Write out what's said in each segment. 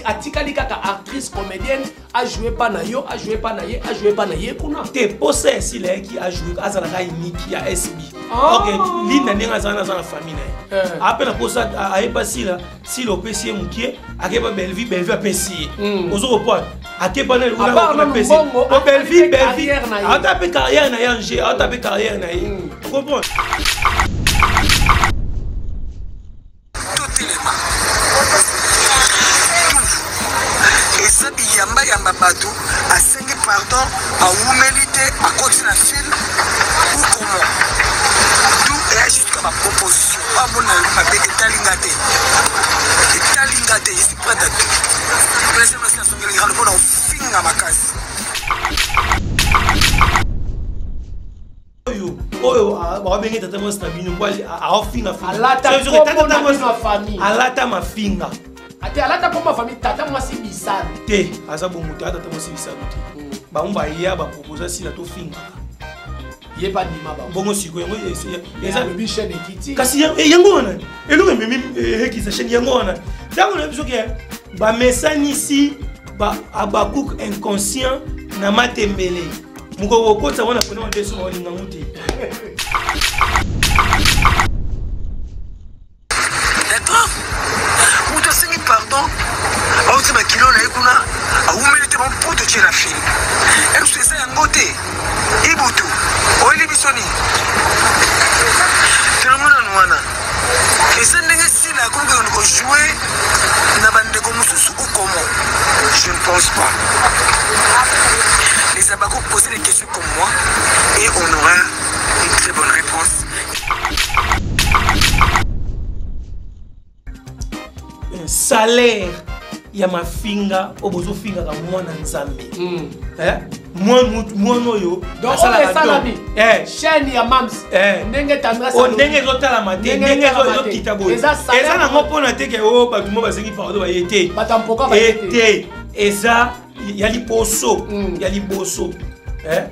atikali kaka actrice comédienne, ajoue pa na yo, ajoue pa na ye, ajoue pa na ye kuna. Te, posa ya Sila yaki ajoue, azalaka unique ya SB. Ah. Ok, Linda ndenge azala naza na famille na ye. Ape na posa ayepa Sila, Sila opesi ye mokie, akepa Bellevue, Bellevue apesi ye. Ozo comprendre? Akepa na À part nanu apesi. mbongo, Po Bellevue, atali mpe Bellevue, carrière na ye. ata pe carrière na ye en jeu, ata pe carrière na ye. Comprendre? Totelema eza biyambayamba, bato asengi pardon, awumeli te, akoti na film ou comment tout eya jusqu'à baproposition. Amona mabe etalinga te, etalinga te. Je suis prête à tout. Nasongelaki mpona kofinga makasi. Oyo babenge tata mwasi na bino po aofinga. Alata kombo na bino ya famille. Alata mafinga. Ate alata kombo ya famille, tata mwasi Bisalu. Te, aza bongo te, ata tata mwasi Bisalu te. Bango baya baproposa Sila tofingaka. Ye bandima bango. Bongo sikoyo yango eza alobi chaîne ekiti. Kasi yango wana eloko ememi ekisa chaîne yango wana. Ntango nayebi soki bamesanisi Abakouk inconscient na matembele mokoko okotisa wana pona madeso baolinga ngo te. D'accord, moto asengi pardon, auti bakilo na ye kuna, awumeli te, mpo totie na film ebiso eza yango te. Ibutu oyeli biso nini? Tolomonanu wana eza ndenge Sila akomi kokende kojoue na bandeko mosusu ou comment? Je ne pense pas. Les Abako, poser des questions comme moi et on aura une très bonne réponse. Salaire ya mafinga oyo bozofingaka mwana Nzambe. Eh? Mwana oyo Donc, asalaka oyo esalami, don. Eh. chaîne ya Mams, Eh. ndenge Tendresse Oh, alobi. ndenge ezotalama te, Ndenge ndenge ezotalama te. ezokita boye. Eza salaire. Eza nango mpona te ke oyo bato mo basengi pardon baye te. Bato ya mpoka baye te. Te, eza ya liboso, ya liboso. Eh,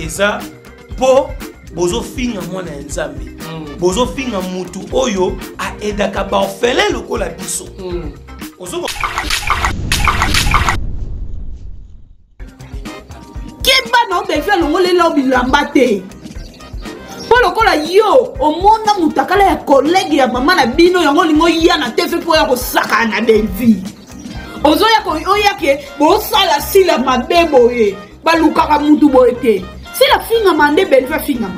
eza mpo bozofinga mwana ya Nzambe. Bozofinga mutu oyo aedaka baorphelin lokola biso. Ozo Keba na obevi alongolela yo bilamba te, mpo lokola yo omona mutakala ya collègue ya mama na bino, yango olingi oya na TV mpo oya kosakana na Bellevue. Ozoya oya ke bosala Sila mabe boye, balukaka mutu boye te. Sila fingama nde Bellevue afingama.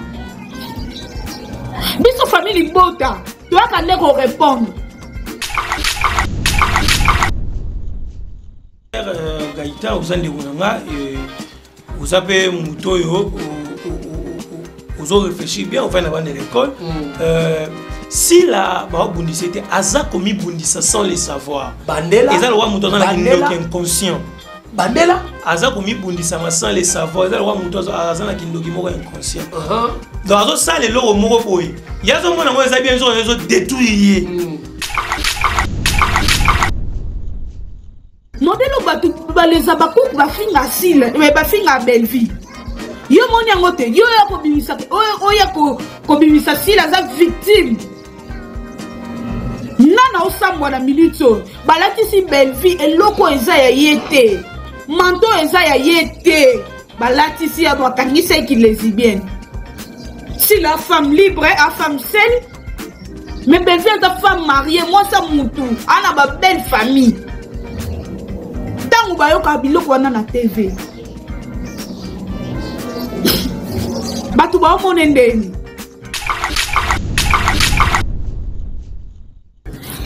Biso famille libota toyaka nde korépondre. Gaïta, oza ndeko na nga, oza mpe moto oyo ozo réfléchir bien, ofai na bana de l'école. Sila baobundisa ete aza komibundisa sans le savoir. Bandela. Eza lokwa moto aza na Bandela. kindoki inconscient. Bandela. Aza komibundisama sans le savoir. Eza lokwa moto aza na kindoki moko inconscient. Donc azosala eloko moko boye, ye azomona yango eza bien, nzoka ezodétruire ye. Modelo bato baleza bakuku bafinga Sila, mais bafinga Bellevue. Yo moni yango te, yo oya kobimisa, oyo oya kobimisa Sila aza victime. Nana osambwa na minute oyo balatisi Bellevue eloko eza ya ye te, manto eza ya ye te, balatisi ya bakangisa ye kilesbienne. Sila femme libre, a femme seule, mais Bellevue aza femme mariée, mwasi ya mutu, ana ba belle famille. Ntango bayokaka biloko wana na TV, bato baomona ndeni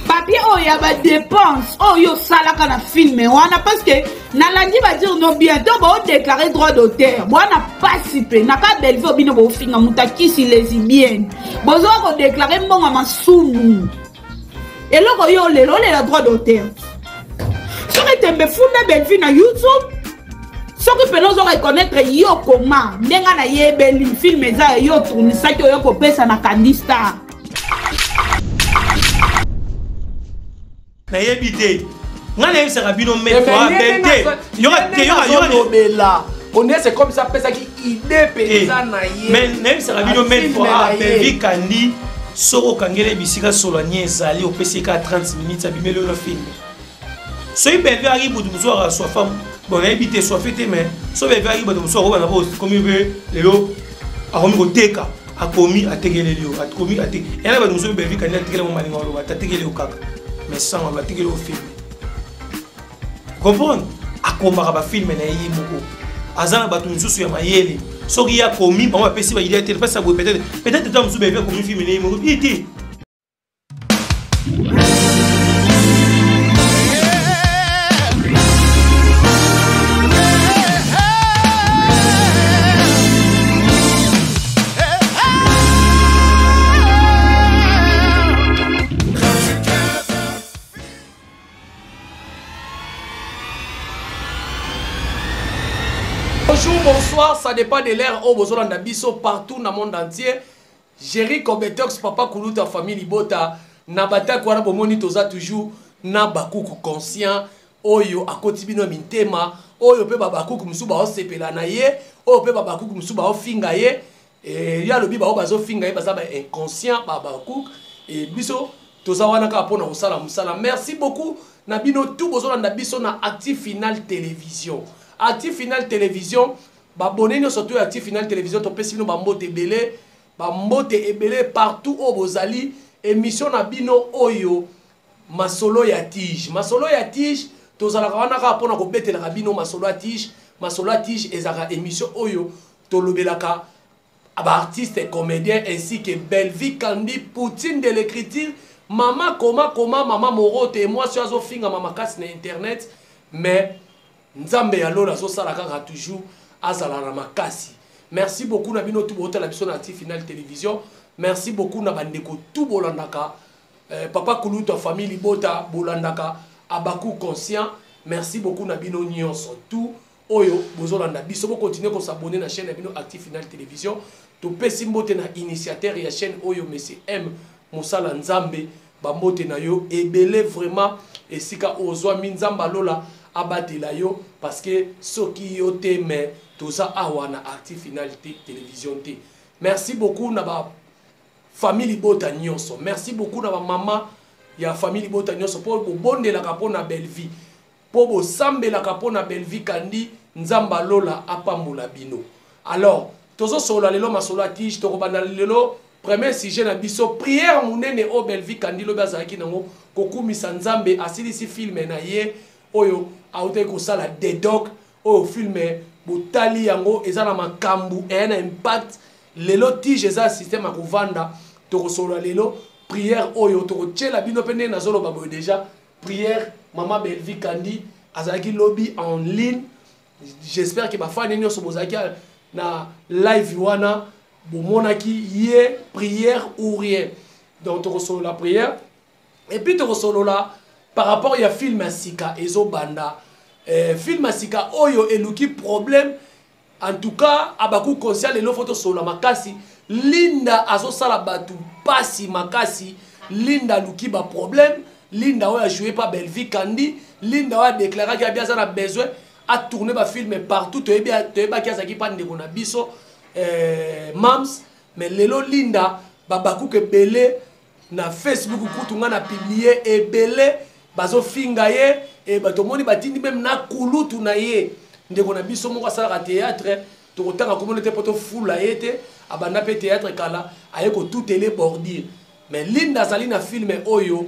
papier oyo ya badepense oyo osalaka na filme wana, parce que nalandi badire no bien to baodéclare droit d'auteur bwana pasi mpe na ka Bellevue. Bino bofinga moto akisi lesbienne, bozoka kodéclare mbongo ya masumu. Eloko yo olela, olela droit d'auteur. Soki tembe, funda Bellevue na YouTube. Soki mpena ozo reconnaître yo koma ndenge nayebeli filme eza ya yo, tournisaki oyo kopesa na Candy Star. Nayebi te, ngai nayebisaka bino te. Yoka on dirait c'est comme ça apesaki idée mpenza na ye. Mais nayebisaka bino maître Bellevue Kandi, soki okangeli bisika solo ani ezali, opesi ka 30 minutes, abimeli oyo na filme. Soki Bellevue ayaki moto mosusu aka soifa, bon, nayebi te, soife te, mais soki Bellevue ayaki bato mosusu akobana po komi mpe lelo akomi koteka, akomi atekeleli yo, akomi ate yana bato mosusu. Bellevue Kandi atekela mo malinga oloba atekeli yo kaka, mais sans aloba atekeli yo film, comprendre. Akomaka bafilm na ye ye moko, aza na bato mosusu ya mayele. Soki ye akomi, bango bapesi baidea te, mpasi boye. Peut-être ta mosusu Bellevue akomi film na ye moko ye te. Bonjour, bonsoir, ça dépend de l'heure oyo bozolanda biso partout dans le monde entier. Jerry Kobetox, papa Kuluta, famille Libota, na batako wana bomoni toza toujours na bakuku conscient oyo akoti bino mitema, oyo mpe babakuku mosusu baosepela na ye, oyo mpe babakuku mosusu baofinga ye. Ye alobi bao bazofinga ye baza ba inconscient babakuku. E biso toza wana kaka mpona kosala mosala. Merci beaucoup na bino tout bozolanda biso na Active Final Télévision. Active Final Télévision, babone nyonso to ya Active Final Télévision, topesi bino bambote ebele, bambote ebele partout oyo bozali. Émission na bino oyo, Masolo ya Tige, Masolo ya Tige, tozalaka wana kaka mpona kobetelaka bino masolo ya tige. Masolo ya Tige ezalaka émission oyo tolobelaka baartiste comédien ainsi que Bellevue Kandi, Poutine de l'écriture, mama koma koma, mama Morote, mwasi oyo azofingama makasi na internet, mais Nzambe ya lola azosala kaka toujours azala na makasi. Merci beaucoup na bino tu botala biso na Active Final Télévision. Merci beaucoup na bandeko tu bolandaka papa Kulutu, famille Libota, bolandaka Abaku Conscient. Merci beaucoup na bino nyonso tout oyo bozolanda biso. Bokontinue kosabonner na chaîne na bino Active Final Télévision. Topesi mbote na initiateur ya chaîne oyo, monsieur M Mosala Nzambe, bambote na yo ebele vraiment esika ozwami. Nzambe alola abatela yo, parce que soki yo te, mais toza awa na Active Final te, Télévision te. Merci beaucoup na ba famille Libota nyonso. Merci beaucoup na bamama ya famille Libota nyonso mpo bobondelaka mpo na Bellevue, mpo bosambelaka mpo na Bellevue Kandi. Nzambe alola apambola bino. Alors tozosolola lelo masolo ya tige. Tokobanda lelo premier sujet na biso, prière monene oyo Bellevue Kandi lobi azalaki nango kokumisa Nzambe. Asilisi film na ye oyo autaki kosala, Dedoc, oyo film botali yango eza na makambo eya na impact. Lelo tige eza système ya kovanda. Tokosolola lelo prière oyo tokotiela bino mpe ndenge nazoloba boye déjà, prière mama Bellevue Kandi azalaki lobi en ligne. J'espère que bafani nyonso bozalaki na live wana, bomonaki ye prière ou rien. Donc tokosolola prière et puis tokosolola par rapport ya film ya sika ezobanda, film ya sika oyo eluki problème. En tout cas, Abaku Conscient, lelo faut tosolola makasi. Linda azosala bato pasi makasi. Linda aluki baproblème. Linda oyo ajoue pa Bellevue Kandi, Linda oyo adéclaraki abi aza na besoin atourne bafilm partout. Toyebaki azalaki mpa ndeko na biso Mams, mais lelo Linda, babakuka ebele na Facebook kutu nga na publie, ebele bazofinga ye. E bato omoni batindi même na kulutu na ye, ndeko na biso moko asalaka théâtre, tokotanga komona te mpo tofula ye te, abanda mpe théâtre kala, aye kotutele bordure. Mais Linda azali na film oyo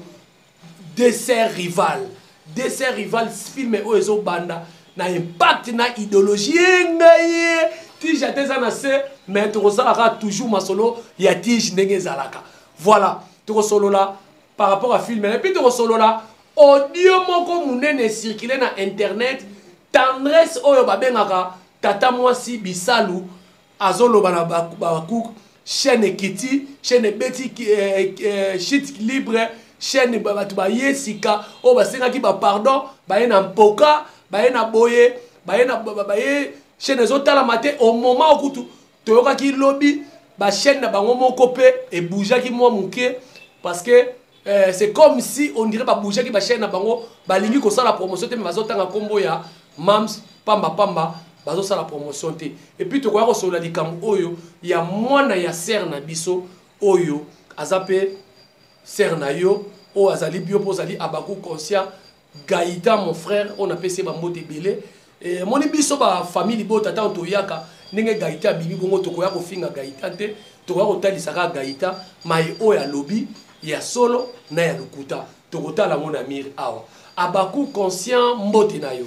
Dessert Rival. Dessert Rival, film oyo ezobanda na impact na idéologie. Ye ngai ye tige ate eza na se, mais tokosalaka toujours masolo ya tige ndenge ezalaka. Voilà, tokosolola par rapport à film et puis tokosolola audio moko monene circule na internet, Tendresse oyo babengaka tata mwasi Bisalu azoloba na bacook, chaîne ekiti, chaîne ebeti chute libre, chaîne bato baye sika oyo basengaki bapardon, baye na mpoka, baye na boye, baye na baye, chaîne ezotalama te. Au moment okutu toyokaki lobi bachaîne na bango moko mpe ebougeaki mwa moke, parce que c'est comme si on dirait babougeaki bachaîne na bango, balingi kosala promotion te, mais bazotanga nkombo ya Mams pamba pamba, bazosala promotion te. Et puis tokoya kosolola likambo oyo ya mwana ya sœur na biso oyo aza mpe sœur na yo, oyo azali bio mpo ozali Abaku Conscient. Gaïta mon frère, on a pesi bambote ebele. Moni biso ba famille libota, ntango toyaka ndenge Gaïta abimi bongo, tokoya kofinga Gaïta te, tokoya kotalisaka Gaïta mai oyo alobi ya solo na ya lokuta, tokotala yango na mire awa. Abaku Conscient, mbote na yo.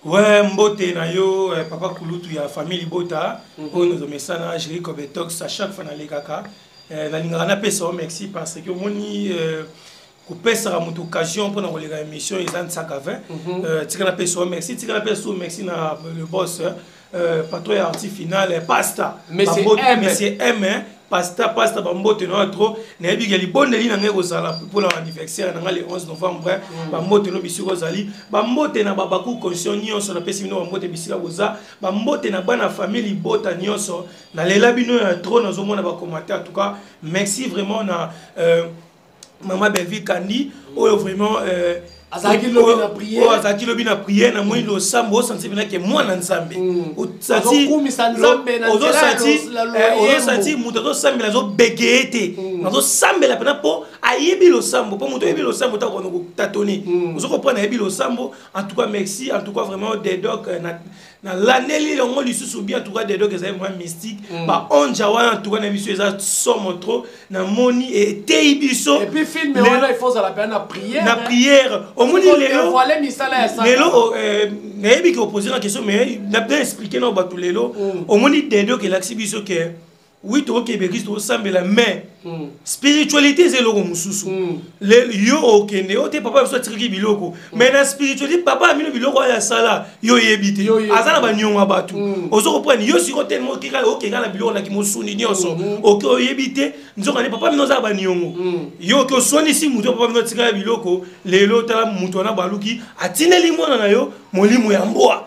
Ouais, mbote na yo, papa kulutu ya famille libota. Oyo nozomesana, Jerry Cobetox, à chaque fois nalekaka, nalingaka napesa yo merci, parce que omoni, kopesaka moto occasion mpona koleka émission eza nsaka 20. Tika napesa yo merci, tika napesa yo merci na le boss, patron ya arti final, pasta. Monsieur M. Monsieur M, pasta, pasta, bambote na yo trop. Nayebi ke libondeli na ngai kozala mpona anniversaire na ngai le 11 novembre. Bambote no bisika ozali, bambote na babaku conscient nyonso, napesi bino bambote bisika boza, bambote na bana famille libota nyonso, nalela bino ya trop. Nazomona bacommentaire, en tout cas merci vraiment na mama Belvi Kandi oyo vraiment azalaki lobi na prière. Oyo azalaki lobi na prière. Namoni losambo, osanti mpenza mwana Nzambe. Azokumisa Nzambe na nzela ya loyembo. Ozosanti moto azosambela, azobegeye te, azosambela mpena mpo ayebi losambo, mpo moto oyebi losambo takona kotatone, ozo comprendre, ayebi losambo. En tout cas merci, en tout cas vraiment Dedoc, nalandeli yango lisusu bien. En tout cas Dedoc ezali vraiment mystique, baonja wana en tout cas na biso eza somo trop. Namoni eteyi biso. Et puis film wana, il faut ozala mpe na prière. Na prière. Omoni lelo Dévoiler misala ya Satan. Lelo nayebi ke opose na question, mais na bien expliqué na bato. Lelo omoni Dedoc elakisi biso ke oui, tokokebe Kristo, tosambela, mais spiritualité eza eloko mosusu. Yo okende yo te, papa biso atikaki biloko, mais na spiritualité, papa amino biloko oyo asala, yo oyebi te. Yo oyebi. Aza na baniongo ya bato, ozo comprendre. Yo siko telema okeka na biloko naki mosuni nyonso, oke oyebi te, nzoka nde papa mino aza na baniongo. Yo oke oswanisi moto, papa mino atikala biloko. Lelo tala moto wana baluki atineli mwana na yo molimo ya mbwa,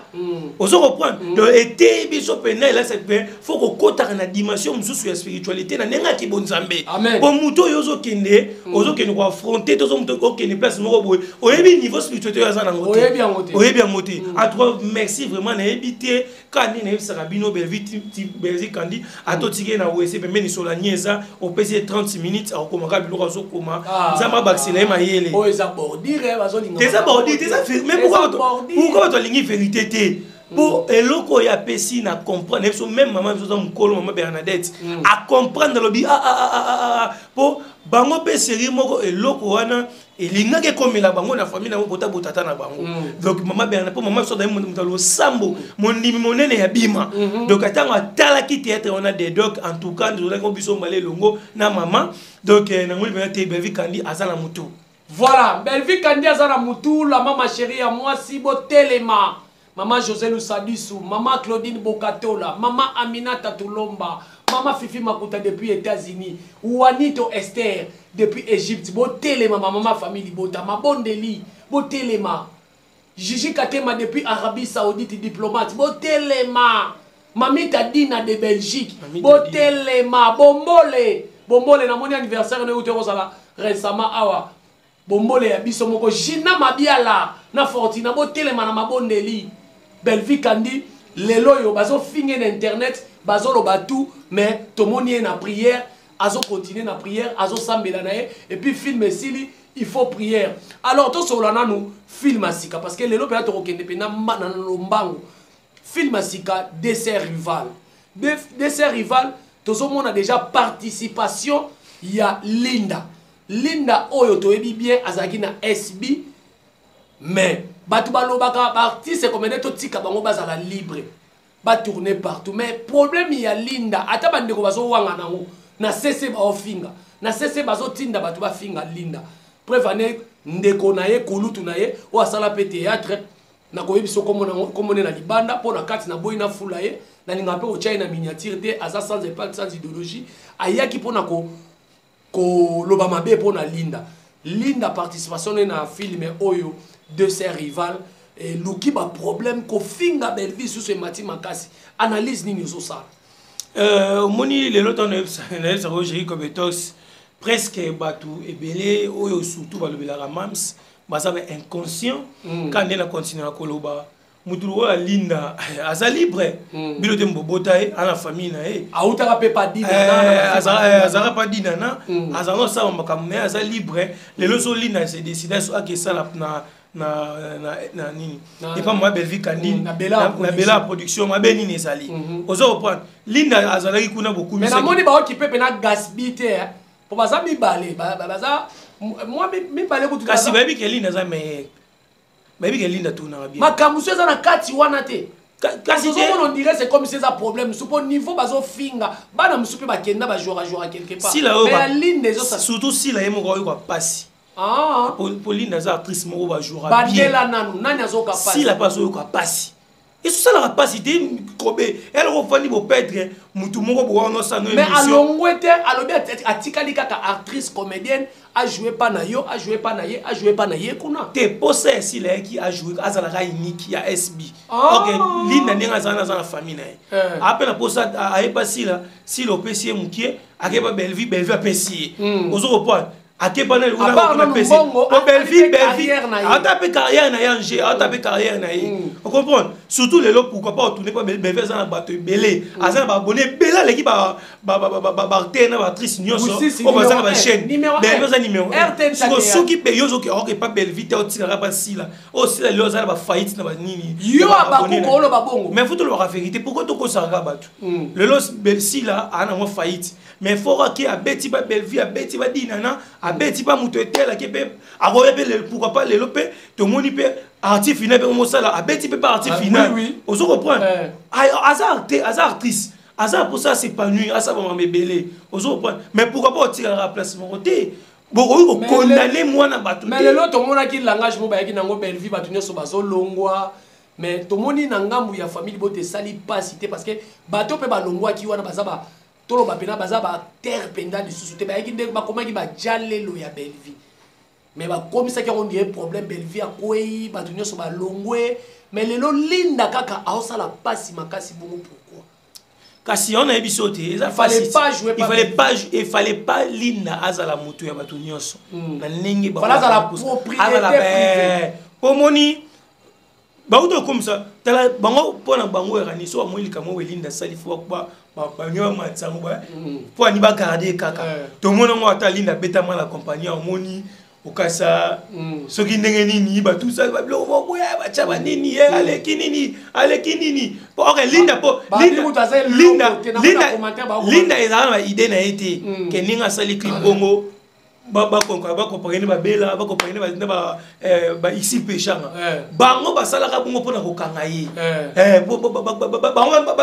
ozo comprendre. Donc eteyi biso mpena, elakisa mpe faut kokotaka na dimension mosusu ya spiritualité na ndenge ya kibonzambe. Amen. Po moto oyo ozokende koaffronter, tozo moto okende place moko boye, oyebi niveau spiritualité oyo aza nango te. Oyebi yango te. Oyebi yango te. En tout cas merci vraiment. Nayebi te ka nini nayebisaka bino. Belvi Kandi atotiki na wese pembeni, solani eza opesi ye 30 minutes, akokomaka biloko azokoma. Ah. Nzambe abakisela ye mayele. Oyo eza bordure, bazolinga. Eza bordure te, eza mais Eza pourquoi bordure. Pourquoi bato alingi vérité te? Mpo eloko oyo apesi na comprendre biso, même mama biso aza mokolo, mama Bernadette acomprendre, alobi: "Ah, ah, ah, ah, ah." Mpo bango mpe série moko, eloko wana elingaki ekomela bango na famille nango, kota botata na bango. Donc mama Bernadette, mpo mama biso azali moto ya losambo, mondimi monene ya bima. Donc ntango atalaki théâtre wana Dedoc, en tout cas tozalaki biso mbala elongo na mama. Donc namoni mpenza te Belvi Kandi aza na motu. Voilà, Belvi Kandi aza na mutu, la mama chérie ya mwasi botelema. Mama José Lusadisu, mama Claudine Bokatola, mama Aminata Tulomba, mama Fifi Makuta depuis États-Unis, Juanito Esther depuis Égypte, botelema, mama famille Libota, mabondeli, botelema. Gigi Katema depuis Arabie Saoudite, diplomate, botelema. Mamita Dina de Belgique, Mamita. Botelema, Bombole, Bombole, namoni anniversaire ne ute kozala récemment awa. Bombole ya biso moko, Gina Mabiala na Fortina, botelema na mabondeli. Belvi Kandi lelo oyo bazofinge na internet, bazoloba tout, mais tomoni ye na prière, azocontinue na prière, azosambela na ye. Et puis film esili, il faut prière. Alors tosolola nanu film ya sika, parce que lelo mpenza tokokende mpena na lombango. Film ya sika, Dessert Rival, Dessert Rival, tozomona déjà participation ya Linda. Linda oyo toyebi bien azalaki na SB, mais bato balobaka baartiste comédien totika bango bazala libre, batourne partout. Mais problème ya Linda, ata bandeko bazowanga nango na cc, baofinga na cc, bazotinda bato bafinga Linda. Preuve ane, ndeko na ye, kulutu na ye oyo asala mpe théâtre, nakoyebi so kombo na libanda, mpo na kati naboyi nafula ye, nalinga mpe kotya ye na miniature te. Aza sans impact, sans idéologie. Ayaki mpona koloba mabe mpo na Linda. Linda, participation ne na film oyo Deux Sœurs Rival eluki baproblème, kofinga Belvi susu emati makasi. Analyse nini ozosala? Omoni lelo ntango nayebisaka oyo, Jerry Cobetox, presque bato ebele oyo surtout balobelaka mams baza ba inconscient. Ka nde na continue na koloba, mutu lokola Linda aza libre. Bino te mbobota ye, ana famille na ye. Autaka mpe pa Dina. Azalaka pa Dinana. Azalaka osala makambo na ye, aza libre. Lelo so Linda se décide so akesala na Na nini, epa mama Belvi Kandi na Bela Production, mabe nini ezali? Oza comprendre, Linda azalaki kuna. Bokumisa, namoni baokipe mpe na Gasbi te, po baza mibale, baza mwa mibale kutu. Kasi bayebi ke Linda aza meilleur, bayebi ke Linda tournaka bien. Makambo so eza na kati wana te. Kasi tozomona, on dirait c'est comme si eza problème mosusu, mpo niveau bazofinga bana mosusu mpe bakenda bajouera quelque part. Sila oyo, mais ya Linda ezosa. Surtout Sila ye moko ayoka pasi. Ah. Po Linda aza actrice moko bajouera. Bandela nanu, nani azoka pasi? Sila mpe azoyoka pasi, esosalaka pasi te. Kobe eloko ofandi boperdre mutu moko bowana osano. Mais alongwe te, alobi atikali kaka actrice comédienne, ajoue pa na yo, ajoue pa na ye, ajoue pa na ye kuna. Te, posa ya Sila yaki ajoue, azalaka unique ya SB. Ah. Ok, Linda ndenge azala, aza na famille na ye. Ape na posa ayeba Sila. Sila opesi ye mokie, akeba Belvi, Belvi apesi ye. Ozo comprendre, akepa na À part nanu mbongo, Belvi. Atali mpe Belvi carrière na ye. Ata mpe carrière na ye ange, ata mpe carrière na ye, ocomprendre. Surtout lelo, pourquoi pas otourne pa Belvi? Aza na bato ebele, aza na baabonné ebele, aleki baacteur na baactrice nyonso Mosusu, oyo baza na numéro un, bachaîne. numéro Belvi un. aza numéro RTN. Siko soki mpe yo ozoki oke pa Belvi te, otikaka pa Sila. Oyo Sila lelo aza na bafaillite na banini. Yo na baabonné abakuka oloba bongo. Mais faut tolobaka vérité. Pourquoi tokosaka bato? Lelo Sila aa nango faillite, mais fort ake abeti ba Belvi, abeti badinana, abeti ba moto etelaki mpe akoya mpe lelo. Pourquoi pas lelo mpe tomoni mpe arti final mpe mosala abeti mpe pa arti Ah, final. oui. Ozo comprendre? Eh. Aza actrice, aza mposa as'épanouir, asala bamama ebele, ozo comprendre. Mais pourquoi pas otikalaka place moko te? Bokoki kokondane mwana bato Mais te. Lelo tomonaki langage mo bayaki nango Belvi, bato nyonso bazolongwa, mais tomoni na ngambu ya famille bote esali mpasi te, parce que bato mpe balongwaki wana baza ba, toloba mpena, baza baterre mpenza lisusu te. Bayaki nde bakomaki bajalelo ya Belvi, mais bakomisaki yango ndie problème. Belvi akwei, bato nyonso balongwe, mais lelo Linda kaka aosala mpasi makasi bongo, pourquoi? Kasi yango nayebi so te, eza Il fallait facile. pas jouer Il pa fallait Belvi. pas, il fallait pas Linda azala moto ya bato nyonso na ndenge Fallait azala propriété azala privée. po moni bauti okomisa tala bango mpo na bango erani so bamoi likambo oyo Linda asali, fo bango bamatisa yango mpo ani bagarde kaka. Tomoni yango, ata Linda abetama na compagnie, omoni okasa soki ndenge nini batusali babiloko moko boye, batya banini, ye aleki nini, aleki nini. Po ok, Linda po Ba- Linda- mutu aza eloko Linda te, namona Linda commentaire bakoma. Linda ezalaka na baide na ye te ke ndenge asali clip bongo, bakompare ne babela, bakompare ne na baisi peshanga. Bango basalaka bongo mpona kokanga ye. Bango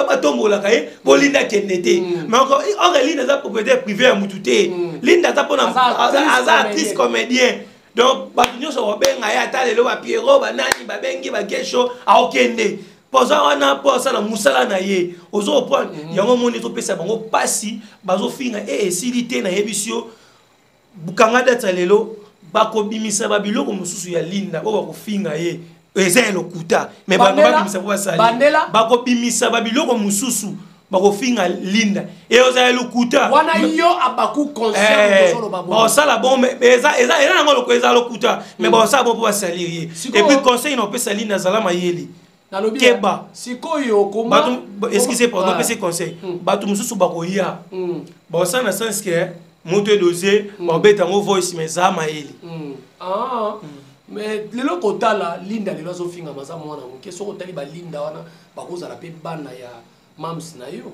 batombolaka ye mpo Linda akende te. Mais or Linda aza propriétaire privé ya mutu te. Linda aza mpona Aza actrice. Aza actrice comédien, donc bato nyonso babenga ye, ata lelo bapiero banani babengi bagesho, aokende mpo aza wana mpo asala mosala na ye. Ozo comprendre, yango omoni ezopesa bango mpasi, bazofinga e esili te. Nayebisi yo, bukanga date ya lelo, bakobimisa babiloko mosusu ya Linda oyo bakofinga ye eza ya lokuta, mais bango Bandela, babimisa mpo basali. Bandela. Bakobimisa babiloko mosusu, bakofinga Linda e oza ya lokuta. Wana yo abaku conscient, tozoloba bongo. Baosala bon, mais eza nango eza lokuta, mais baosala bon mpo basalir ye. Et puis conseil na opesa Linda, azala mayele. Nalobi Keba. Sikoyo koma Bato, excusez, pardon, Ah. pese conseil, bato mosusu bakoya, baosala na sens ke moto edose, babeta yango voice, mais eza mayele. Ah. Mais lelo kotala Linda lelo azofingama, aza mwana moke. Soki otali balinda wana, bakozala mpe bana ya mams na yo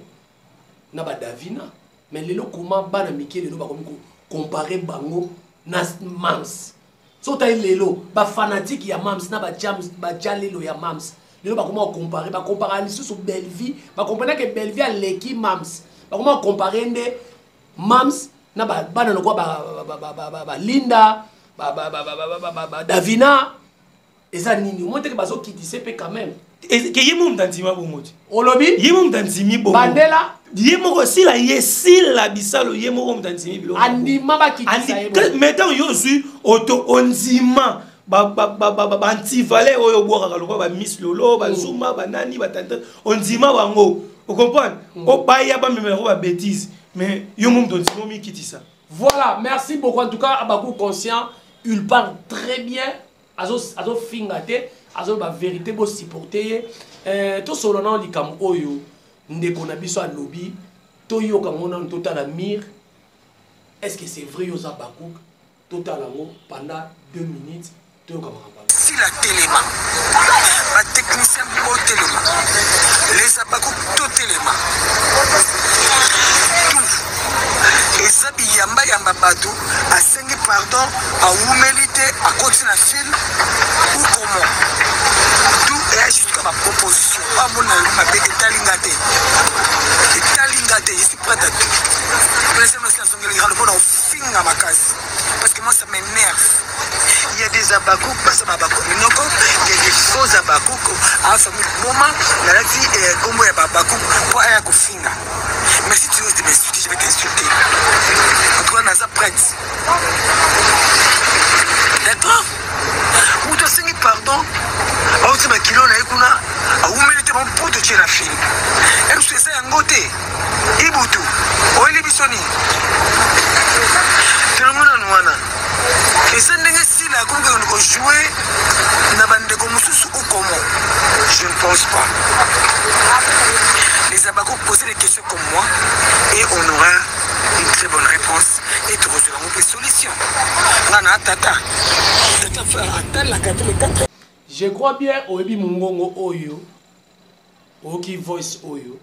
na badavina, mais lelo koma bana mike lelo bakomi kocompare bango na mams. So otali lelo bafanatike ya mams na bajalelo ya mams lelo bakoma kocompare, bakompara lisusu Bellevie, bakomprenake Bellevie aleki mams, bakoma kocompare nde mams na bana lokwa balinda, badavina. Eza nini? Omoi teke bazokitise mpe quand même. Ke ye mo moto andima bongo te. Olobi? Ye mo moto andimi bongo. Bandela. Ye moko Sila, ye Sila Bisalo, ye moko moto andimi biloko. Andima bakitisa ye bongo. Mais ntango yo ozwi oto ondima baantivaleur oyo obwakaka lokwa bamiss lolo, bazuma, banani, batante, ondima bango, ocomprendre, obaya bamemela babétise, mais yo mo moto ondima omikitisa. Voilà, merci beaucoup. En tout cas, Abakou conscient, il parle très bien. Azo azo finga te, azo ba vérité bo supporter ye. To solo na likambo oyo ndeko na biso alobi, toyoka ngo nanu, totala mire. Est-ce que c'est vrai yo za Bakouk? Totala ngo pendant 2 minutes. Toyoka makambo. Sila telema, ba technicien botelema, les abaku totelema, tout eza biyamba yamba bato. Asengi pardon, awumeli te, akoti na film ou comment? Tout eya jusqu'à ba proposition. Amona yango mabe, etalinga te, etalinga te. Je suis prête à tout. Prince azongeli rando mpona ofinga makasi, parce que moi ça m'énerve. Il y a des abakouk, baza babakouk minoko, il y a des faux abakouk. Afami boma nalati kombo ya babakouk mpo aya kofinga. Mais si tu oses de m'insulter, je vais t'insulter. En tout cas, naza prête, d'accord? Moto asengi pardon, auti bakilo na ye kuna, awumeli te, mpo totie na film ebiso eza yango te. Ibutu oyeli biso nini? Tolongo nanu wana eza ndenge Sila akomi kokende kojoue na bandeko mosusu ou comment? Je ne pense pas. Les abako, poser des questions comme moi et on aura une très bonne réponse et tokozwela yango mpe solution. Nga na tata tata frère atalaka te le 4. Je crois bien oyebi mongongo oyo, oyoki voice oyo.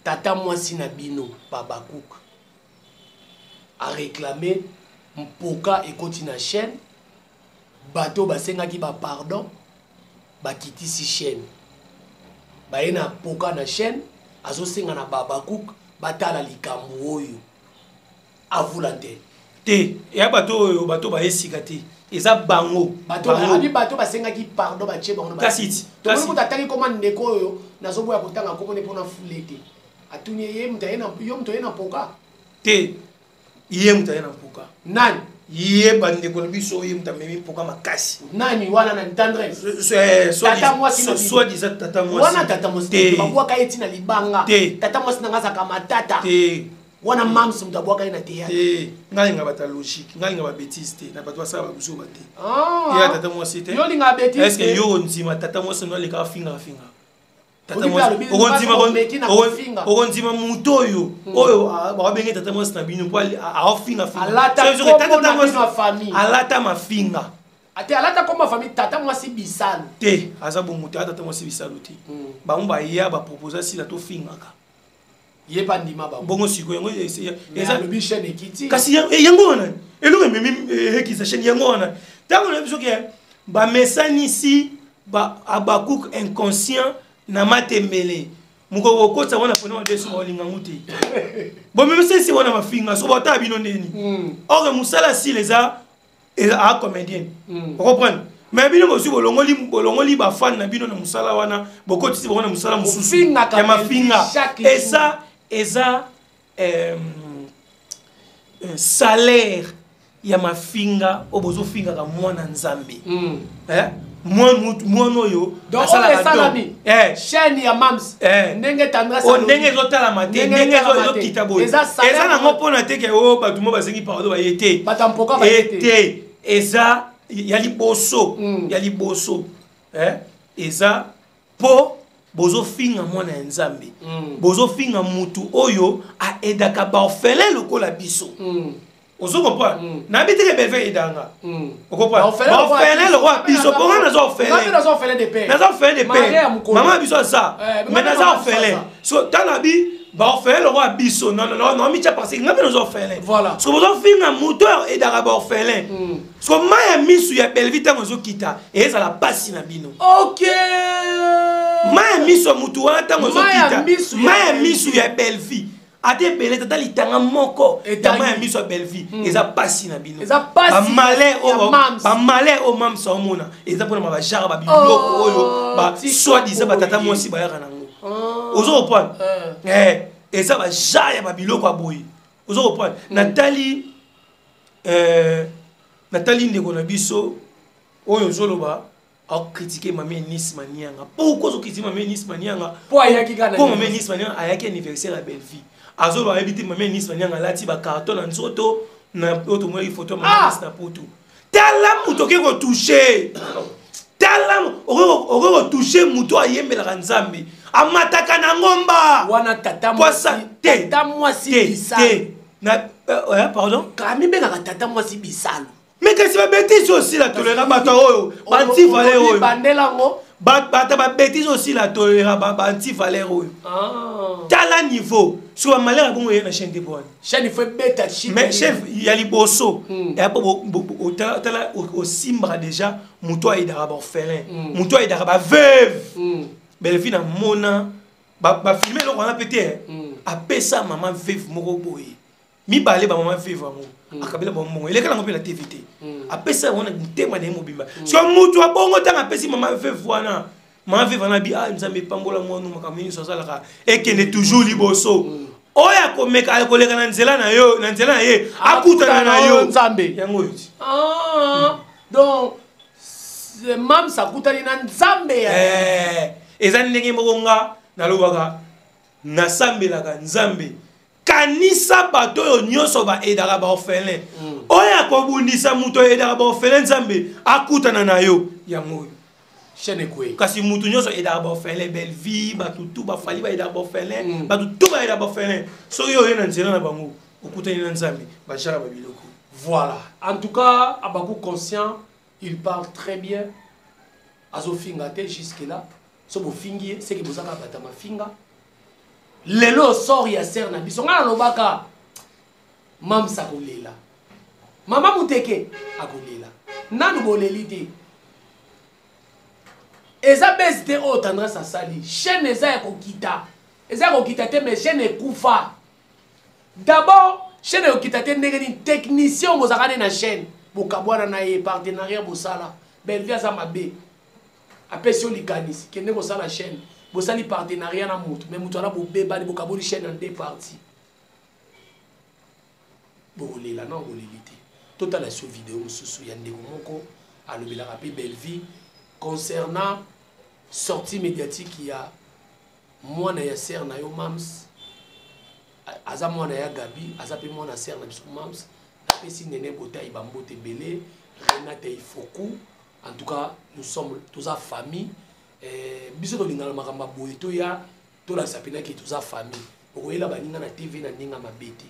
Tata mwasi na bino Babakuk a réclamé mpoka ekoti na chaîne. Bato basengaki ba pardon, bakitisi chaîne, baye na mpoka na chaîne. Azosenga na Babakuk batala likambo oyo avula te. Te, eya bato oyo, bato baye sika te, eza bango. Bato abi bato basengaki pardon, batie bango na Kasi ti, tomoni. Kasi Moto atangi koma ndeko oyo nazoboya kotanga komone mpona fule te. Atuni ye moto aye na yo, moto aye na mpoka. Te, ye moto aye na mpoka. Nani? Ye bandeko na biso, ye moto amemi mpoka makasi. Nani wana? Na Tendresse? Tata mwasi na bino. Soi-disant tata mwasi. Wana tata mwasi Te. babwaka ye ntina libanga. Te. Tata mwasi nanga azalaka matata. Te. Wana mams moto abwaka ye na théâtre. Te, ngai linga bato ya logique, ngai linga babêtise te, na bato basala babuzoba te. Ah. Ye ya tata mwasi te. Yo olinga bêtise Est ce que te. yo ondima tata mwasi no aleka afinga afinga tata Oki mpe mwasi? alobi, omeki na kofinga. Okondima moto oyo bakobenge tata mwasi na bino mpo aofinga finga? Alata So, soki kombo tata na mwasi bino ya famille. alata mafinga. Ate alata kombo famille tata mwasi Bisalo. Te, aza bongo te. Ata tata mwasi Bisalo te. Bango baya bapropose asila tofingaka. Ye mpa ndima bango. Bongo sikoyo yango Mais eza alobi chaîne ekiti. Kasi yango wana eloko ememi ekisa chaîne yango wana. Ntango nayebi soki bamesanisi Abakuk inconscient na matembele, mokolo kokotisa wana pona madeso baolingango te. Bomemesesi wana mafinga, so batala bino ndeni. Or mosala sile eza a comédienne, ocomprendre? Mais bino bozwi, bolongoli bafan na bino na mosala wana, bokotisi bango na mosala mosusu Kofingaka ya mafinga. chaque jour. Eza salaire ya mafinga oyo bozofingaka mwana Nzambe. Eh? Mwana oyo Donc oyo asalaka don. esalami chaîne ya mams ndenge Tendresse O alobi. ndenge ezotalama te, Ndenge ndenge ezotalama te. ezokita boye, Eza salaire eza nango mpona te ke oyo bato mo basengi pardon baye te. Bato ya mpoka baye te. Ete eza ya liboso, ya liboso, eza mpo bozofinga mwana ya Nzambe, bozofinga mutu oyo aedaka baorphelin lokola biso. Ozo comprendre? Nayebi te ke Belve edanga, ocomprendre? Baorphelin lokola biso, mponga naza orphelin. Naza orphelin de père. Naza orphelin de Maria père. ya mokolo. Mama na biso aza, Eh, mais mama naza na biso orphelin. aza. So ntango na bi baorphelin lokola biso, naomitya parce que nga mpe naza orphelin. Voilà. So bozofinga moto oyo edaka baorphelin, so mai ya misu ya Belvi ntango ezokita ezala pasi na bino. Mai ya miso ya mutu wana ntango Mai ya ezokita, misu ya mai ya Belvi. misu ya Belvi, ata ebele, tata litanga moko ya Etangi. mai ya miso ya Belvi eza pasi na bino. Eza pasi Bamalheur ya oyo, mams. bamalheur oyo mams aomona eza mpona bajare babiloko Oh, oyo tika soi-disant batata boye. mwasi bayaka nango. Ozo comprendre? Eza bajare ya babiloko ya boye, ozo comprendre? Natali ndeko na biso oyo ozoloba akritike Mame Enis Manianga. Pourquoi ozokritike Mame Enis Manianga? Po ayaki kaka na Po Mame Enis Manianga ayaki anniversaire ya Bellevie. Azoloba ayebi te Mame Enis Manianga alati bacarton na nzoto na oyo tomonaki photo ya Mame Ah! Enis na poto. Tala moto okoki kotouche, tala okoki kotouche moto ayembelaka Nzambe, amataka na ngomba. Wana tata Poisa mwasi te. Tata mwasi Te. Bisalo. Te na pardon. Kamibengaka tata mwasi Bisalo. Mais kasi babétise oyo osila tolera bato oyo baantivaleur oyo bandela yango. Bato babétise oyo osila tolera baantivaleur oyo. Ah. Tala niveau soki bamalere bongo eye na chaîne te po wana. Chaîne, il faut ebeta chine. Mais chef ya liboso ya po tala, osimbaka déjà moto ayedaka baorphelin, moto ayedaka baveuve. Belvi na mona bafilme eloko wana mpe te. Apesa mama veuve moko boye, mibale bamama veuve yango, akabela bango mbongo, elekala yango mpe na TV te. Apesa yango na motema na ye mobimba. Soki mutu abongo, ntango apesi mama veuve wana, mama veuve wana bi: "Ah, Nzambe epambola mwana, makambo nyonso asalaka ekende toujours liboso." Oyo akomeka akoleka na nzela na yo, na nzela na ye, akutana na yo. Nzambe. Yango oyo ti. Ah, donc Mams akutani na Nzambe ya Eh, eza ndenge moko nga nalobaka, nasambelaka Nzambe: kanisa bato oyo nyonso baaidaka baorphelin. Oyo akobundisa moto aidaka baorphelin, Nzambe akutana na yo. Yango oyo. Chaîne ekwei. Kasi motu nyonso aidaka baorphelin, Bellevie, bato tu bafali baaidaka baorphelin, bato tu baaidaka baorphelin, soki oye na nzela na bango, okutani na Nzambe, bajara babiloko. Voilà, en tout cas Abaku conscient, il parle très bien. Azofinga te jusque là. So bofingi ye, seke bozaka bato ya mafinga. Lelo sort ya sœur na biso, ngai nalobaka, Mamsa akolela, mama Muteke akolela. Nanu boleli te, eza bese te. Oyo Tendresse asali, chaîne eza ya kokita, eza ya kokita te, mais chaîne ekufa d'abord. Chaîne ekokita te ndenge nini? Technicien oyo bozalaka nde na chaîne, bokabwana na ye, partenariat bosala. Belvi aza mabe, apesi yo likanisi: kende kosala chaîne. Bosali partenariat na motu, mais motu wana bobebani, bokaboli chaîne en deux parties. Bokolela na boleli te. Totala so video mosusu ya ndeko moko alobelaka mpe Bellevie concernant sortie médiatique ya mwana ya sœur na yo Mams. Aza mwana ya Gabi, aza mpe mwana sœur na biso Mams. Napesi Nene Botai bambote ebele, Renate Ifoku. En tout cas, nous sommes toza famille. Biso tolingana makambo ya boye, toya tolakisa mpenaki toza famille. Okoyela baninga na TV na ndenge ya mabe te,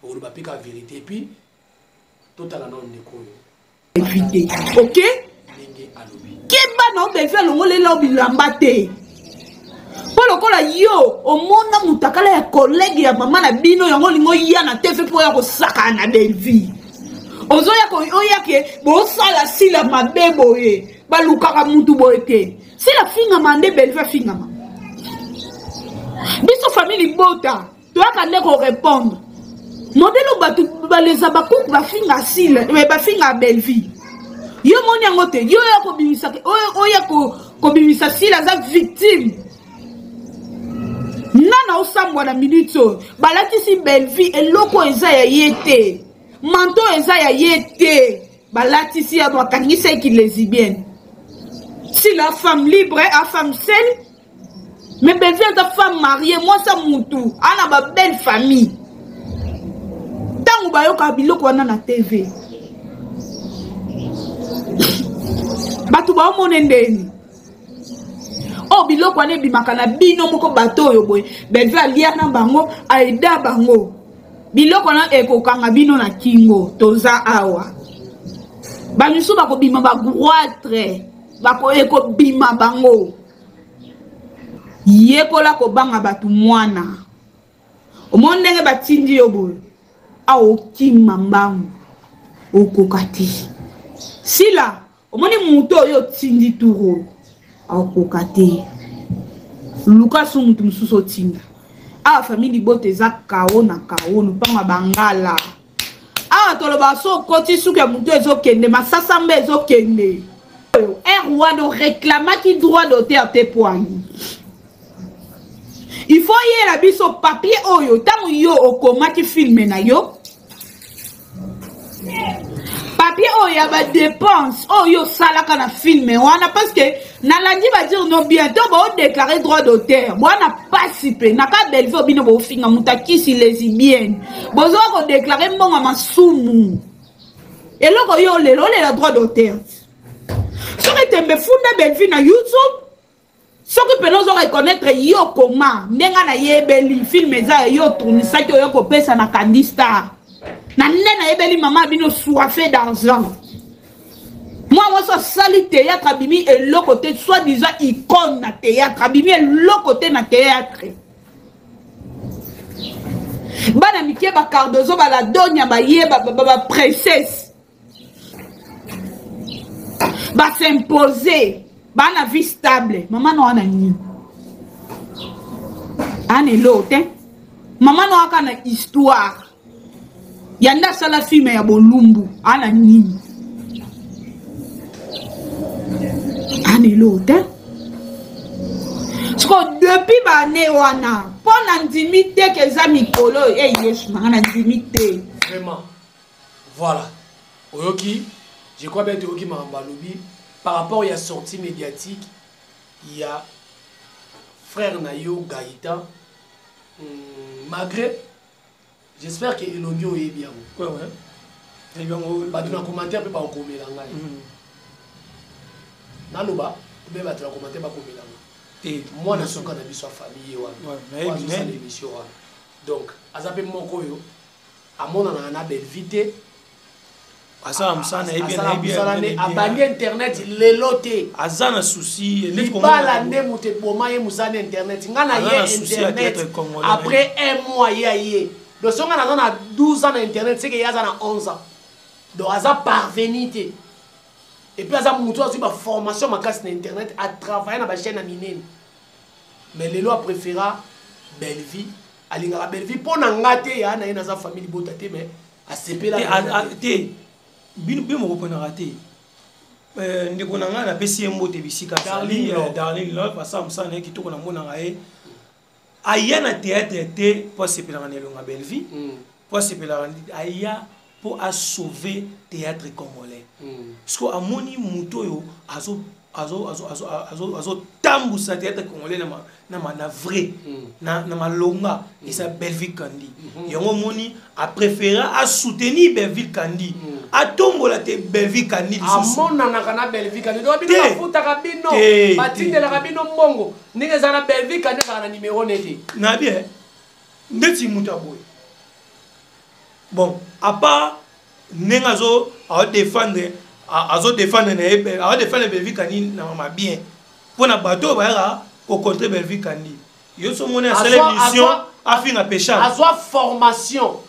okoloba mpe ka vérité. Et puis totala nano ndeko oyo. Évité, ok. Ndenge alobi. Keba na obevi, alongolela bilamba te, mpo lokola yo omona motakala ya collègue ya mama na bino, yango olingi oya na TV mpo oya kosakana na Belvi. Ozoya oya ke bosala sila mabe boye, balukaka mutu boye te. Sila fingama nde Belvi afingama. Biso famille libota toyaka nde korépondre modele. Bato baleza bakuku bafinga sila, bafinga Belvi, yo moni yango te. Yo oya kobimisa, oya kobimisa sila aza victime. Nana osambwa na minute oyo balatisi Belvi eloko eza ya ye te, manto eza ya ye te, balatisi ya bakangisa ye kilesbienne. Sila femme libre, a femme seule, mais Belvi aza femme mariée, mwasi ya mutu, ana babelle famille. Ntango bayokaka biloko wana na TV, bato baomona ndeni oyo biloko wana ebimaka na bino moko. Bato oyo boye Belvi alia na bango, aida bango, biloko wana ekokanga bino na kingo. Toza awa, bamisusu bakobima bagoitre, ekobima bango. Yekola kobanga bato. Mwana omoni ndenge batindi yo boye awa, okima mbangu, okoka te. Sila, omoni moto oyo otindi tour oyo, akoka te. Luka su motu mosusu otinda. Awa famille libota eza kao na kao, lupango bangala. Awa toloba so okoti suki ya motu ezokende, masasamba ezokende. Oyo r wana oreklamaki droit d'auteur te, poani il faut yela biso papier oyo ntango yo okomaki film na yo, papier oyo ya badépense oyo osalaka na film wana. Parce que nalandi badire no bien to baodéclare droit d'auteur bwana pasi mpe na ka Belvi oyo bino bofinga moto akisi lesbienne, bozoka kodéclare mbongo ya masumu. Eloko yo olela, olela droit d'auteur. Soki tembe, funda Belvi na YouTube. Soki mpena ozo reconnaître yo koma ndenge nayebeli film eza ya yo, tournisaki oyo kopesa na Kandi Star na nde nayebeli mama bino soife d'argent. Mwana mwasi asali théâtre, abimi eloko te, soit disant icône na théâtre, abimi eloko te na théâtre. Bana mike ba Cardozo, ba Ladonia, baye ba princesse ba s'imposer, bana vie stable. Mama na wana nini ana eloko te, mama na waka na histoire ya nde asala filme ya bolumbu, ana nini, ana eloko te. Siko depuis baane wana, mpo na ndimi te ke eza mikolo oyo e Yesu nanga, na ndimi te. Vraiment, voilà, oyoki, je crois bien toyoki makambo alobi par rapport ya sortie médiatique ya frère na yo Gaïtan. Malgré, j'espère que elongi oyebi yango. Ouais. Nayebi yango. Bato na commentaire mpe bakokomela ngai. Naloba mpe bato na commentaire bakomela ngai. Te. Mwana suka na biso ya famille ye wana. Ouais, nayebi, azosala nayebi. émission wana, donc aza mpe moko oyo amonanaka na Bellevie te. Asala mosala, nayebi. Asala Nayebi. mosala nde Nayebi. abandi internet lelo te. Aza na souci neti Libala nde moto eboma ye mosala na internet. Nga na Aza ye na souci ya internet théâtre congolais. Après un mois ye aye. Donc so nga naza na 12 ans na internet, seke ye aza na 11 ans, donc aza parvenu te. Et puis aza motu azwi baformation makasi na internet, atravaille na bachaîne ya minene, mais lelo apréféra Bellevie, alingaka Bellevie. Mpo na nga te, ya na ye naza famille libota te, mais asepela. Te, Na ye te. Te, bino mpe mokoponaka te. Ndeko na ngai, napesi ye mbote bisika Darling azali. Love. Darling Love asala mosala na ye kitoko. Namonaka ye aya na théâtre te mpo asepelaka na elonga Bellevie, mpo asepelaka, aya mpo asauve théâtre congolais. Parce que amoni moto oyo azotambusa théâtre congolais na vrai, na malonga, eza Belleville Kandi. Yango omoni apréféra asoutenir Belleville Kandi, atombola te Belleville Kandi lisusu. Amonanaka na Bellevie Kandi, donc bino Te. bafutaka bino, Te, batindelaka te. bino mbongo ndenge eza na Bellevie Kandi, azalaka na nimero nete. Na bien ndeti moto aboye, bon, à part ndenge azo aodéfendre, azodéfendre na ye, aodéfendre Belleville Kandi na mama bien, mpo na bato oyo bayaka kocontre Belleville Kandi. Yo so omoni asala émission, afinga Peshanga. Azwa formation,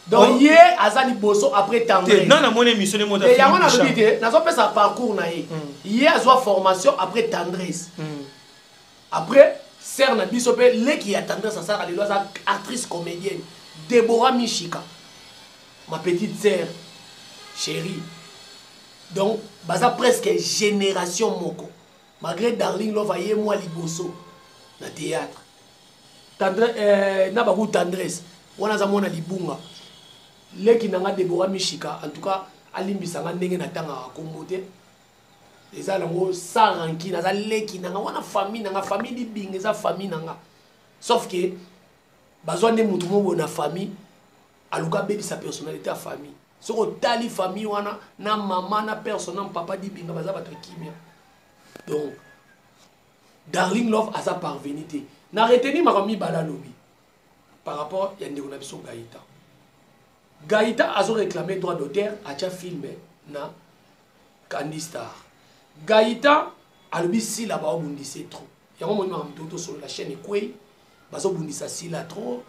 donc Oh. ye aza liboso après Te. Tendresse. Non, namoni émission ne moto Te, yango afingi nalobi Peshanga. te, nazopesa parcours na ye. Ye azwa formation après Tendresse, après sœur na biso mpe leki ya Tendresse asalaka lelo, aza actrice comédienne, Débora Mishika, ma petite sœur chérie. Donc baza presque génération moko, malgré Darling Love aye mwa liboso na théâtre. Tendre, na baku Tendresse wana aza mwana libunga, leki na nga Débora Mishika. En tout cas, alimbisanga ndenge natangaka kombo te, eza nango sans rancune, aza leki na nga wana, famille na nga, famille Libinga eza famille na nga, sauf que bazwa nde motu moko boye na famille aluka abebisa personnalité ya famille. Soki otali famille wana, na mama na personne na papa Dibinga, baza bato ya kimia. Donc Darling Love aza parvenu te. Na retenir makambo mibale alobi par rapport ya ndeko na biso Gaïta. Gaïta azoréclame droit d'auteur, atya film na Candy Star. Gaïta alobi Sila baobundisa ye trop. Yango moni makambo to tosolola, chaîne ekwei, bazobundisa Sila trop,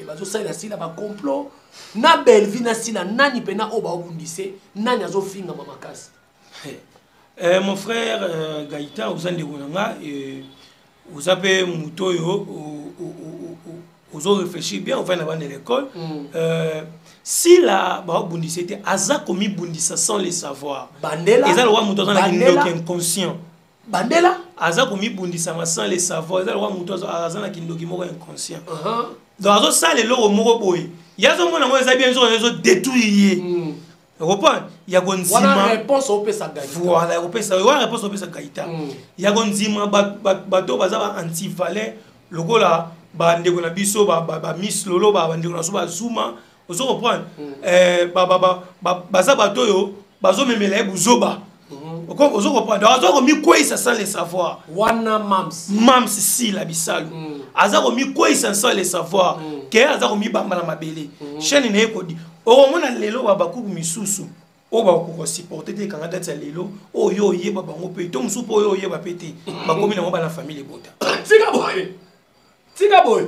bazosalela Sila bacomplot. Na Bellevie na Sila, nani mpena oyo baobundise? Nani azofingama makasi? Mon frère Gaïta, oza ndeko na nga, oza mpe moto oyo ozo réfléchir bien, ovandi na bana de l'école. Sila baobundisa te, aza komibundisa sans le savoir. Bandela. Eza lokwa moto aza na Bandela. kindoki inconscient. Bandela. Aza komibundisama sans le savoir, eza lokwa moto aza na kindoki moko inconscient. Donc azosala eloko moko boye, ye azomona yango eza bien, nzoka ezodétruire ye. Okomprendre ya Wana kondima. Réponse opesa Gaïta. Voilà, ya kopesa wana réponse opesa Gaïta, ya kondima bato oyo baza ba antivaleur lokola bandeko na biso bamiss Lolo, bandeko na biso bazuma, ozo comprendre? Baza bato oyo bazomemela ye buzoba. Ozo comprendre? Donc aza komikweyisa sans le savoir. Wana mams. Mams Sila Bisalu aza komikweyisa sans le savoir ke aza komibamba na mabele. Chaîne na ye kodi, okomona lelo babakuku misusu. Oyo bakokoka supporter te, ekanga date ya lelo oyo oyeba bango mpe to mosusu mpe oyo oyeba mpe te, bakomi nango bana famille ebota. Tika boye, tika boye,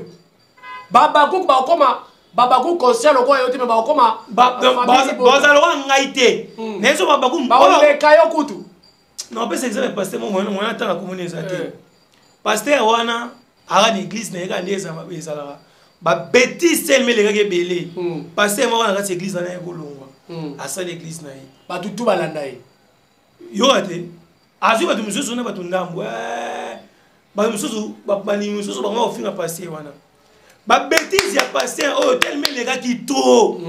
babakuku bakokoma babaku conscient lokola yo te, me bakokoma. Bazala lokola ngai te. Nayeso babaku bakoleka yo kutu. Napesa exemple, pasteur mo mwana ntanga komoni eza te. Pasteur wana aka na église na ye kaka nde ezalaka babétise telema elekaki ebele. Pasteur moko na kati ya église wana ye kolongwa, asali église na ye. Bato tu balanda ye. Yoka te, azwi bato mosusu na bato ndambo, bato mosusu, bandimi mosusu, bango bakofinga pasteur wana. Babétise ya pasteur oyo telema elekaki trop,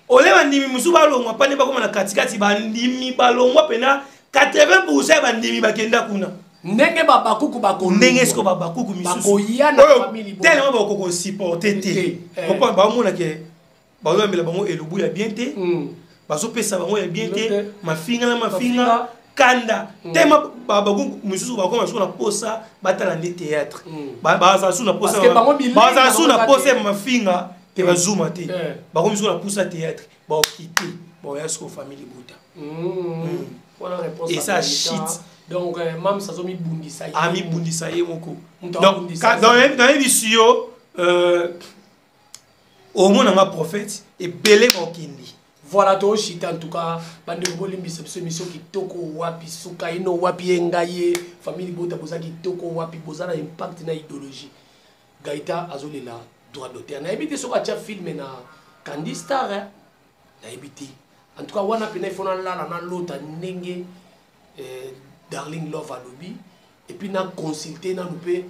ole bandimi mosusu balongwa mpane, bakoma na katikati. Bandimi balongwa mpena 80% ya bandimi bakenda kuna. Ndenge babakuku. Ndenge esiko babakuku misusu telema bakoki kosupporter te, baomona ke bazoyambela bango elubu ya bien te, bazopesa bango ya bien te, mafinga na mafinga, kanda tema. Babakuku misusu bakoma su na posa batala nde théâtre, bazala su na posa, bazala su na posa ya mafinga te, bazuma te, bakomi su na posa théâtre, baokite, baoya siko famille buta. Eza shit. Donc mams azomibundisa. Amibundisa ye moko. Donc nayebisi yo, omonanga prophète ebele bakokende. Voilà, toshita. En tout cas, bandeko, bolimbisa biso. Émission kitoko wapi suka ino wapi ye ngai ye famille bota. Boza kitoko wapi, boza na impact na idéologie. Gaita azolela droit d'auteur, nayebi te soki atia film na Candy Star, eh? Nayebi te. En tout cas, wana mpena ifo nalala, nalota ndenge Darling Love alobi, et puis na consulte nanu mpe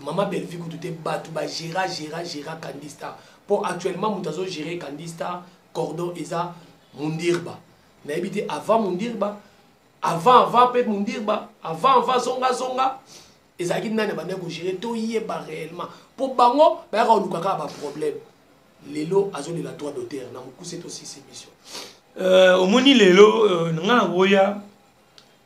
mama Bellevue kutu te, bato bagéra géra géra Candy Star, mpo actuellement moto azogérer Candy Star cordon eza Mundirba. Nayebi te avant Mundirba, avant avant mpe Mundirba, avant avant zonga zonga ezalaki nani abandaki kogérer. Toyeba réellement, mpo bango bayaka koluka kaka baproblème. Lelo azolela droit d'auteur. Na mokuse, tosisa émission. Omoni lelo, nga na koya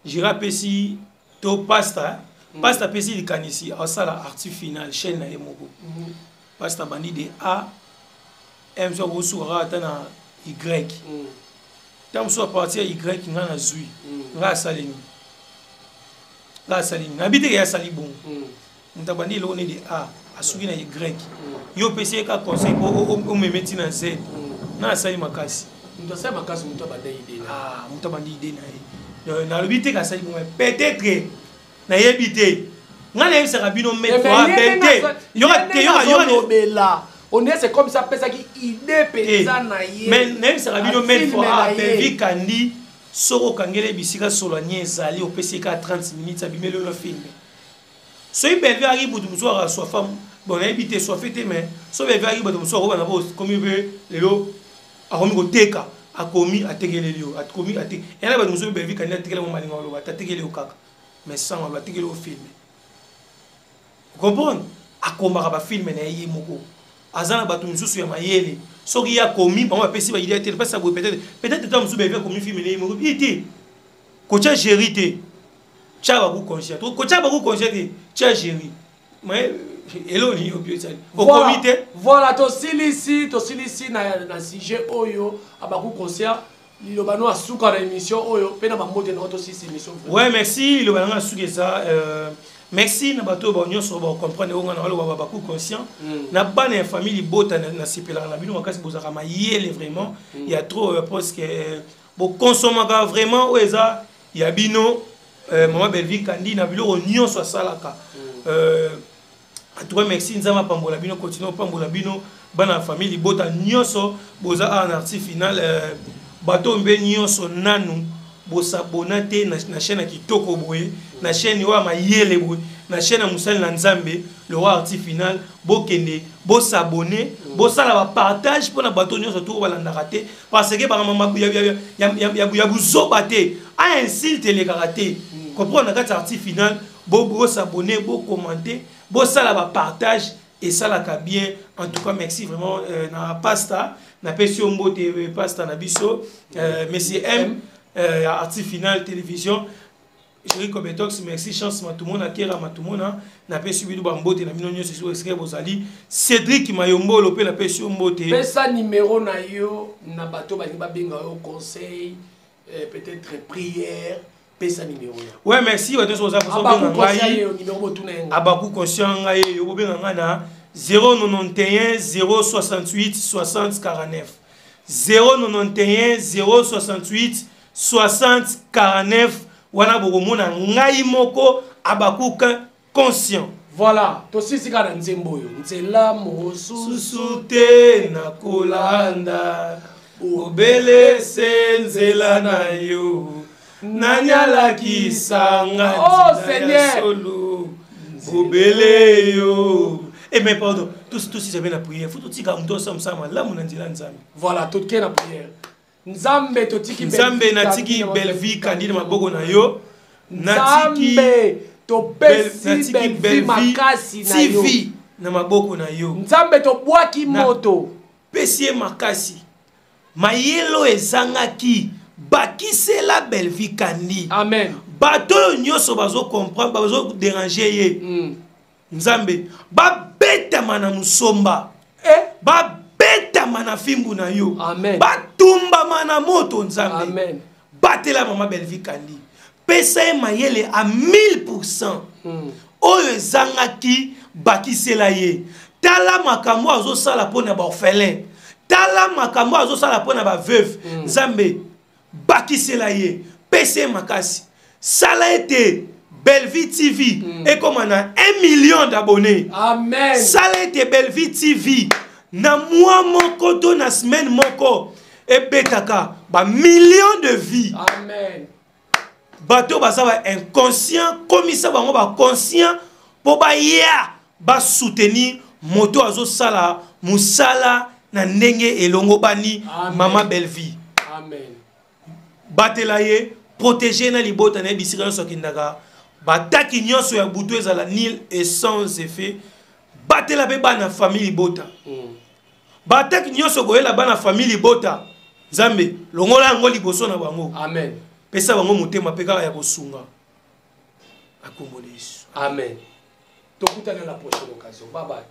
jira apesi to pasta, pasta apesi likanisi, asala arti final, chaîne na ye moko. Pasta bandi de A M, so akosukaka ata na Y. Ntango mosusu à partir ya Y nga nazwi, nga asali nini, nga asali nini, nayebi teke ye asali bongo. Moto abandi eloko nde de A asuki na Y, yo opesi ye ka conseil mpo omeme ntina Z na asali makasi. Moto asali makasi, moto abanda idée. Ah, moto abandi idée na ye, nalobi te kasali bongo, peut-être nayebi te. Ngai nayebisaka bino te. Yoka, on est, c'est comme ça, apesaki idée mpenza na ye. Mais nayebisaka bino maître fois, Belvi Kandi, soki okangeli bisika solo nie ezali, opesi ka 30 minutes, abimeli oyo na film. Soki Belvi ayaki butu mosusu aka soifa, bon, nayebi te, soife te, mais soki Belvi ayaki bato mosusu akobana bo komi mpe lelo akomi koteka, akomi atekeleli yo, akomi ate yana bato mosusu. Belvi Kandi atekela mo malinga oloba te, atekeli yo kaka, mais sans aloba atekeli yo film. Comprendre, akomaka bafilm na ye ye moko, aza na bato mosusu ya mayele. Soki ye akomi, bango bapesi baidée te, mpasi boye. Peut-être ta mosusu Belvi akomi film na ye moko ye te, kotya géri te, tia baku conscient, kotya baku conscient te, tia géri, mais eloni yo mpe osali okomi te. Voilà, tosilisi na sujet oyo. Abaku conscient, liloba no asuka na émission oyo mpe na bambote nango, tosilisi émission. Ouais, merci. Liloba nanga asuka eza merci na bato oyo nyonso bacomprendre oyo nga na baloba babaku conscient, na bana ya famille libota. Nasepelaka na bino makasi, bozalaka mayele vraiment ya trop, parce que bokonsomaka vraiment oyo eza ya bino. Mama Belvi Kandi na biloko nyonso asalaka, en tout cas merci. Nzambe apambola bino, continue opambola bino, bana ya famille libota nyonso boza awa na arti final. Bato mpe nyonso nanu bosabona te na chaîne ya kitoko boye, na chaîne oyo ya mayele boye, na chaîne ya mosali na Nzambe le roi arti final, bokende bosabone, bosala bapartage mpona bato nyonso to balandaka te, parce que bakama ya buzoba te, a insulte elekaka te. Comprendre, na kati ya arti final, bosabone, bocommente, bosala bapartage, esalaka bien. En tout cas merci vraiment, na pasta napesi yo mbote, pasta na biso, monsieur M, ya arti final télévision, Jerry Kobetox, merci. Chance Matumona, Kera Matumona, napesi bino bambote na bino nyonso esika esika bozali. Cédric Mayombolo mpe napesi yo mbote. Pesa numéro na yo na bato balingi babenga yo conseil. Peut-être prière, pesa numéro ya. Ouais, merci. Bato nyonso boza posa Abaku obenga conscient ngai. ye yo, numéro botuna ye nga. Abaku conscient ngai ye yo, bobenga ngai na 091 068 60 49, 091 068 60 49. Wana bokomona ngai moko Abaku conscient. Voilà, tosisi kaka na nzembo oyo, nzela mosusu susu te nakolanda, obele se nzela na yo, nani alakisa nga Oh, nzela ya Seigneur. solo, obele yo. Eh mais pardon, tous tous jamais na prière, faut totika moto asala mosala malamu na nzela ya Nzambe. Voilà, toke na prière. Nzambe, totiki Nzambe, Belvi natiki Kandi na Belvi Kandi na maboko na yo, natiki Nzambe, topesi natiki Belvi Belvi makasi na yo. TV na maboko na yo. Nzambe, tobwaki moto. Pesi ye makasi, mayelo ezangaki, bakisela Belvi Kandi. Amen. Bato oyo nyonso bazocomprendre, bazoderange ye, Nzambe, babetama na mosomba, babetama na fimbu na yo. Amen. Batumbama na moto, Nzambe. Amen. Batela mama Belvi Kandi, pesa ye mayele a 1000. Oyo ezangaki, bakisela ye. Tala makambo azosala mpo na baorphelin, tala makambo azosala mpo na baveuve. Nzambe, bakisela ye, pesa ye makasi, sala ete Belvi TV ekóma na 1 million d'abonnés. Amen. Sala ete Belvi TV na mwa moko to na semaine moko ebetaka bamillion de vie. Amen. Bato baza ba inconscient, komisa bango baconscient mpo baya basoutenir moto azosala mosala na ndenge elongo bani. Amen. Mama Belvi, Amen. batela ye, protege na libota na ye bisika nyonso akendaka. Bataki nyonso ya butu ezala nil et sans effet. Batela mpe bana famille libota. Bataki nyonso koyela bana famille libota, Nzambe, longola yango liboso na bango. Amen. Pesa bango motema mpe kaka ya kosunga akombo na Yesu. Amen. Tokutana la prochaine occasion. Bye bye.